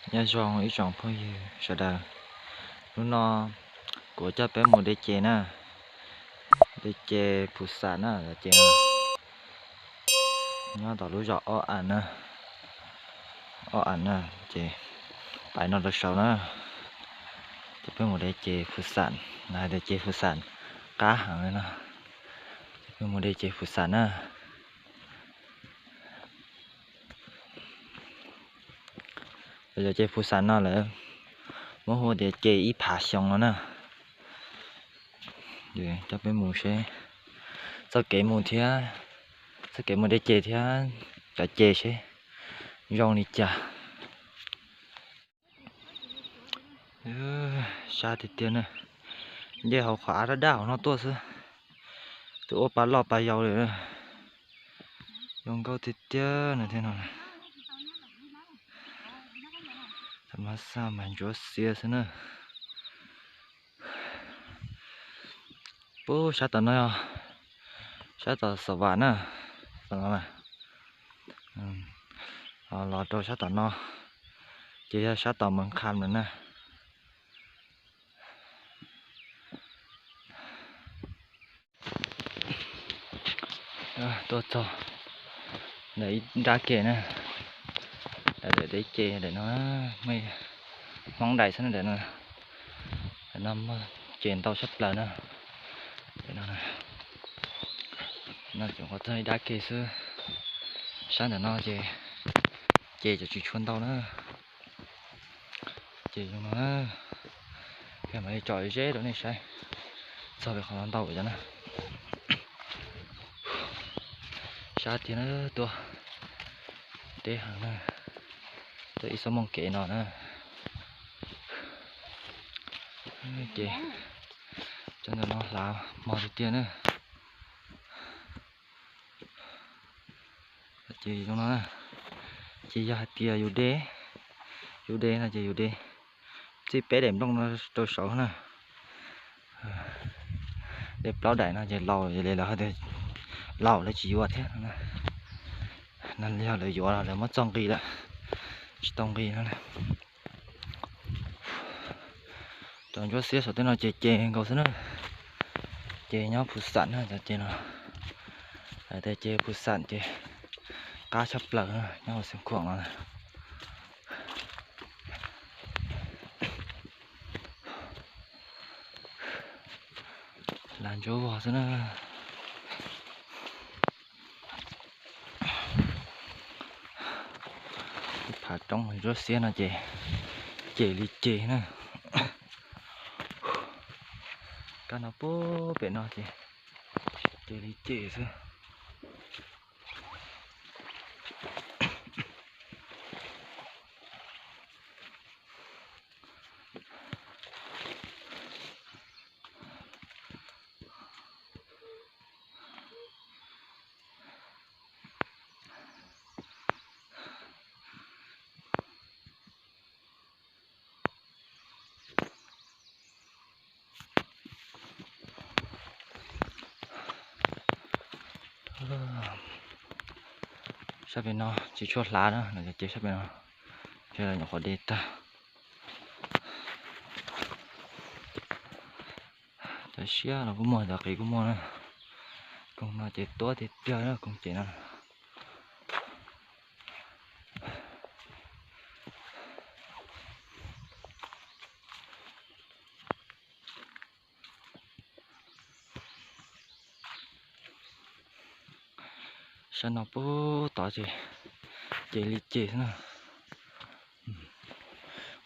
Nyob zoo ib tsoom phooj ywg sawv daws, hnub no kuv coj peb mus de ces na, de ces Phu Xam na, ces nyob tom lub zos Ob Am na, Ob Am na, ces pais no rau saud na, ces peb mus de ces Phu Xam, hais tias ces Phu Xam qab heev li no, ces peb mus de ces Phu Xam na. Yog ces Phu Xam no lawv muab hu tias ces ib phav xyoo no na. Coj peb mus seb txoj kev mus thiab, txoj kev mus de ces thiab cov ces seb zoo li cas. Sab tiag tiag na, nce hauv qhov av daj daj hauv no tuaj xwb, twb ua pa loj pa yau li. Zoo nkauj tiag tiag no thiab no. Mas xaj mas ntsuab xiab xwb na. Pub sab tom no, sab tom Xov Vam na, los rau sab tom no, ces yog sab tom Mees Kham lawm na. Tuaj txog ntawm ib nrab ke na, daim daim deb ce daim no, Hmoob daim xwb na daim no. Daim no muaj ces ntau tshaj plaws na. Daim no, no tseem qhuav txog ib nrab ke xwb. Sab ntawm no ces, ces cov tsis tshua ntau na. Ces zoo no na, mam li tsom zeb rau nej saib, txog pem qhov no ntau cov na. Sab tiag na, tuaj deb heev na, tuaj ib xuab moos kev no na. Ces cov ntawm no hlav mog tiag tiag na. Ces zoo no, ces yog hais tias yus de, yus de no ces yus de, txij peb daim nplooj no rau saud na. De plaub daim no ces laus, yog li lawv hais tias laus lawv tsis yuav thiab no. Yog lawv yuav los lawv muab txo nqi lawm, tsis tau nqi no. Cov ntsuab xiab saum tej no ces ces nkaus xwb na. Ces nyob Phu Xam na cov ces no. Hais tias ces Phu Xam ces qab tshaj plaws na, nyob hauv Xeev Khuam no. Hlav ntsuab vog xwb na. Phav roob ntsuab xiab no ces ces li ces na. Kab no puag pem no ces ces li ces xwb. Sab pem no tsis tshua hlav na, lawv cov ces sab pem no, ces lawv nyuam qhuav de tag. Cov siab los kuj muaj, cov qis kuj muaj na. Koog no ces tuab tiag tiag na, koog ces no. Sab no puag tod ces ces li ces xwb na.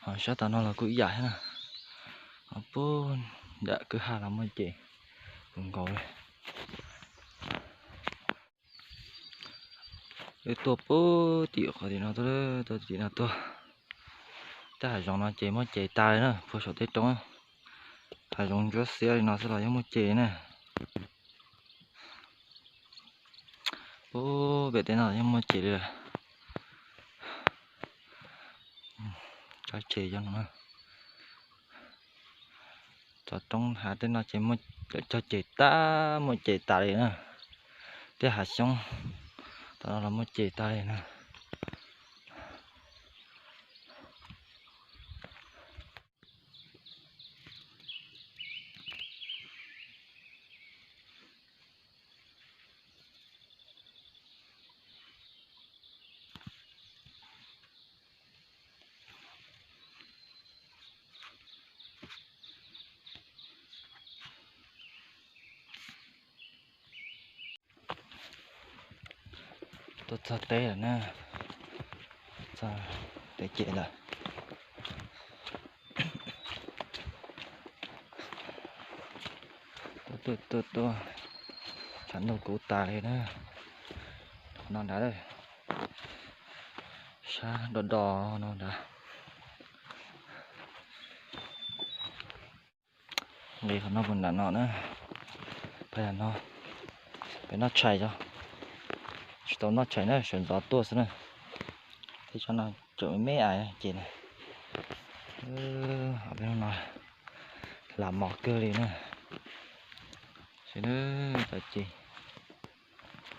Ho sab tom no los kuj ib yam thiab na. Ho puag nram kwj ha los muaj ces, kuj nkaus li. Wb tuaj puag tim qhov tim no tuaj, tuaj tim no tuaj. Tej hav zoov no ces muaj ces tas li na, puag saum tej roob. Hav zoov ntsuab xiab li no xwb los yeej muaj ces na. Puag pem tej no yeej muaj ces li lawm. Cov ces yog no, cov roob hav tej no ces muaj, cog ces tas, muaj ces tas li na. Tej hav xyoob tom no los muaj ces tas li na. Tuaj txog teb lawm na, txog teb ces lawm. Tuaj tuaj tuaj, tshav ntuj kub tas li na. Qhov no nrad, sab do do no nrad. Li qhov no puag nram no na, pem no, pem noj tshais os, tsis tau noj tshais na, sawv ntxov tuaj xwb na. Tej tsob no tseem me me ais ces na, peb no hla mos kawg li na. Sawv daws, cov ces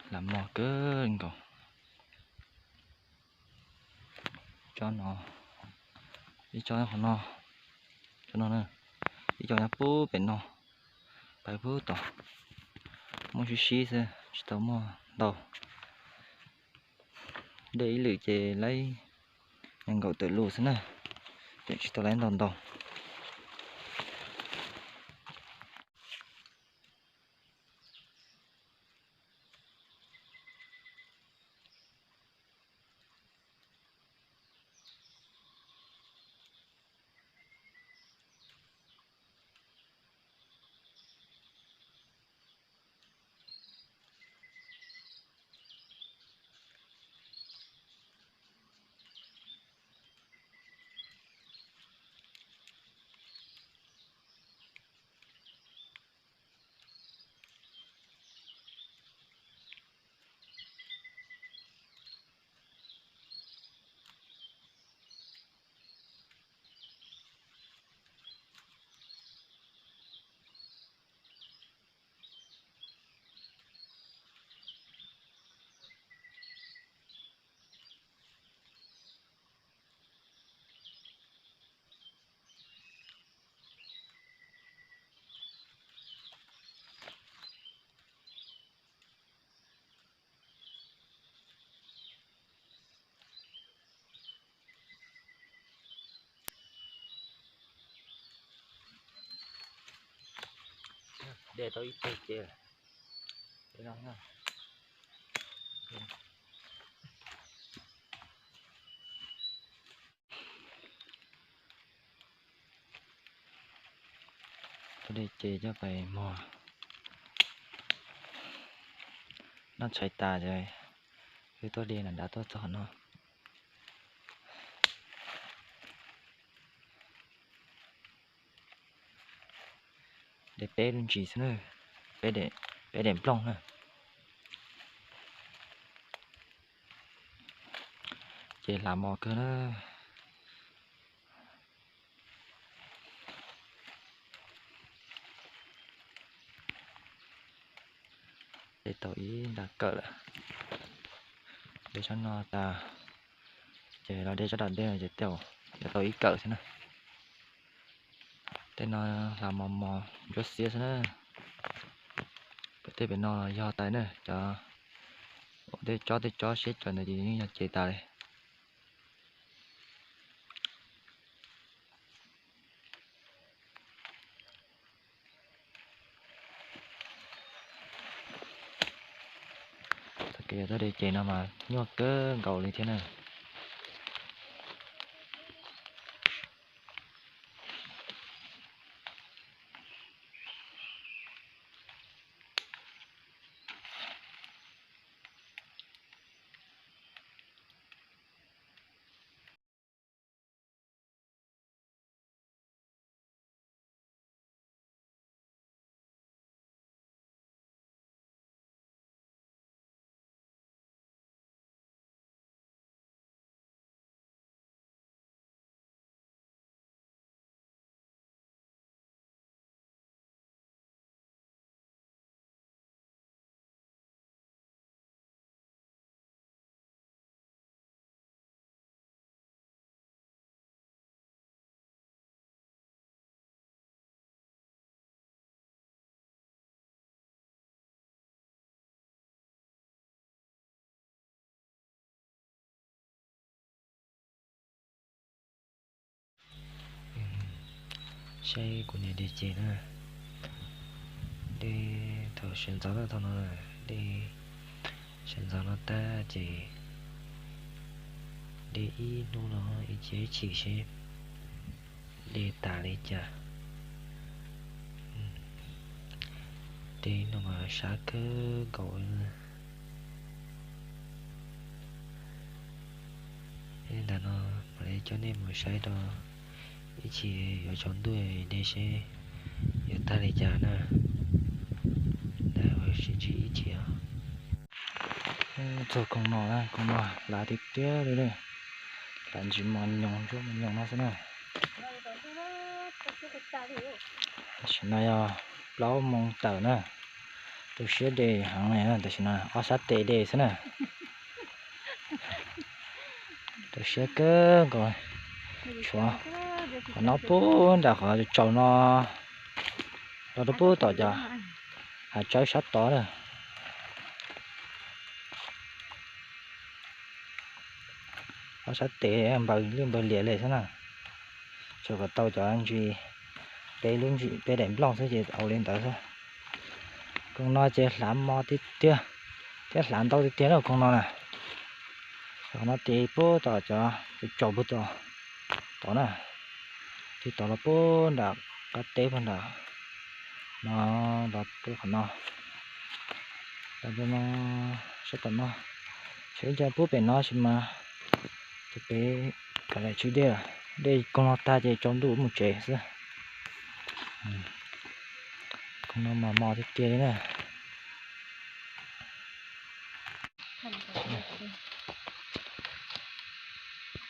hla mos kawg nkaus. Tsob no, ib tsob qhov no, tsob no na, ib co nyob pub pem no, pais pub tod, muaj sib sib xwb tsis tau muaj ntau. Dej ib lwm ces laib nees nkaum tawm lus xwb na, ces tsis tau laib ntau ntau. De tau ib teg ces, tuaj de ces coj pais muag. Noj tshais tas ces wb tuaj de nram nrad tuaj txog no. De peb lub ntsis xwb na, peb daim nplooj na. Ces hla mos kawg na. De tau ib nta kawm lawm. De tsob no tas ces los de tsob dam dej no ces tau ib kawm xwb na. Tej no hla mos mos ntsuab xiab xwb na. Pem tej pem no yog tas na, cov tej tsob tej tsob siab cawv ntawd ces yeej yog cev tas li. Txoj kev tuaj de ces no mas nyuaj kawg nkaus li thiab na. Saib kuv niam de ces na. De thaum sawv ntxov thaum no, de Sawv ntxov no tag ces de ib hnub no ib chim seb de tas li cas. De no mas sab kawg nkaus. Li ntawd no mam li coj nej mus saib rau ib chim yuav tsaus ntuj de seb yuav tag li cas na. Ntawd sib ntsib ib chim. Txog koog no, koog no hlav tiag tiag li, hlav ntsis mos nyoos ntsuab mos nyoos no xwb na. Tam sim no yog plaub moos tawm na, tu siab de heev li, tam sim no ob sab tes de xwb na. Tu siab kawg nkaus, tshuav qhov no puag nram qhov tsaus no los rau puag tom cov hav tsawb sab tod na. Ob sab tes npaws lwj npaws lias li xwb na. Tsuas kom tau cov ntsis, peb lub ntsis peb daim nplooj xwb ces ua li ntawd xwb. Koog no ces hlav mos tiag tiag thiab hlav ntau tiag tiag na koog no na. Qhov no tes puag tom cov tsaus puag tom tod na, tig tod los puag nram qab teb puag nram no, los rau qhov no, los rau no, sab tom no, tseem ib co puag pem no sis mas ces peb kav liam tswb dej, dej koog no tag ces tsaus ntuj mus tsev xwb. Koog no mas mos tiag tiag li na.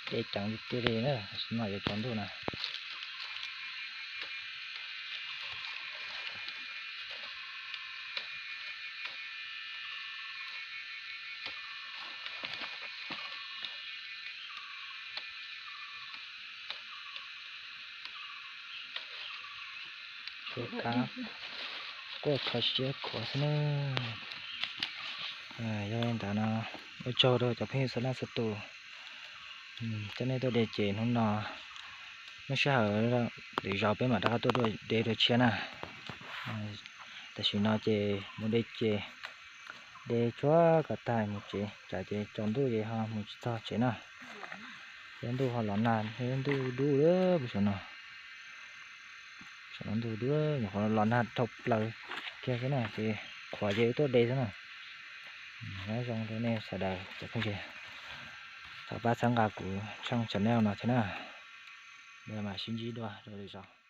Dej ceev tiag tiag li na, tam sim no yuav tsaus ntuj na. Suav kab quaj kho siab khuav xwb na. Yog li ntawd no, ua tsaug rau cov phooj ywg txhua leej txhua tus, coj nej tuaj de ces hnub no, hnub sij hawm lwm zaus peb mam rov qab tuaj de dua tshiab na. Tam sim no ces mus de ces de tshuav kom tag mus tsev, tsam ces tsaus ntuj ces ho mus tsis txog tsev na. Thiab ntuj ho los nag thiab, ntuj dub dub puag saum no. Saum no ntuj dub, nyuam qhuav los nag dhau plaws kiag xwb na ces qhuav ces wb tuaj de xwb na. Nyob zoo rau nej sawv daws cov phooj ywg, thov pab txhawb nqa kuv tshooj channel no thiab na. Mam sib ntsib dua rau lwm zaus.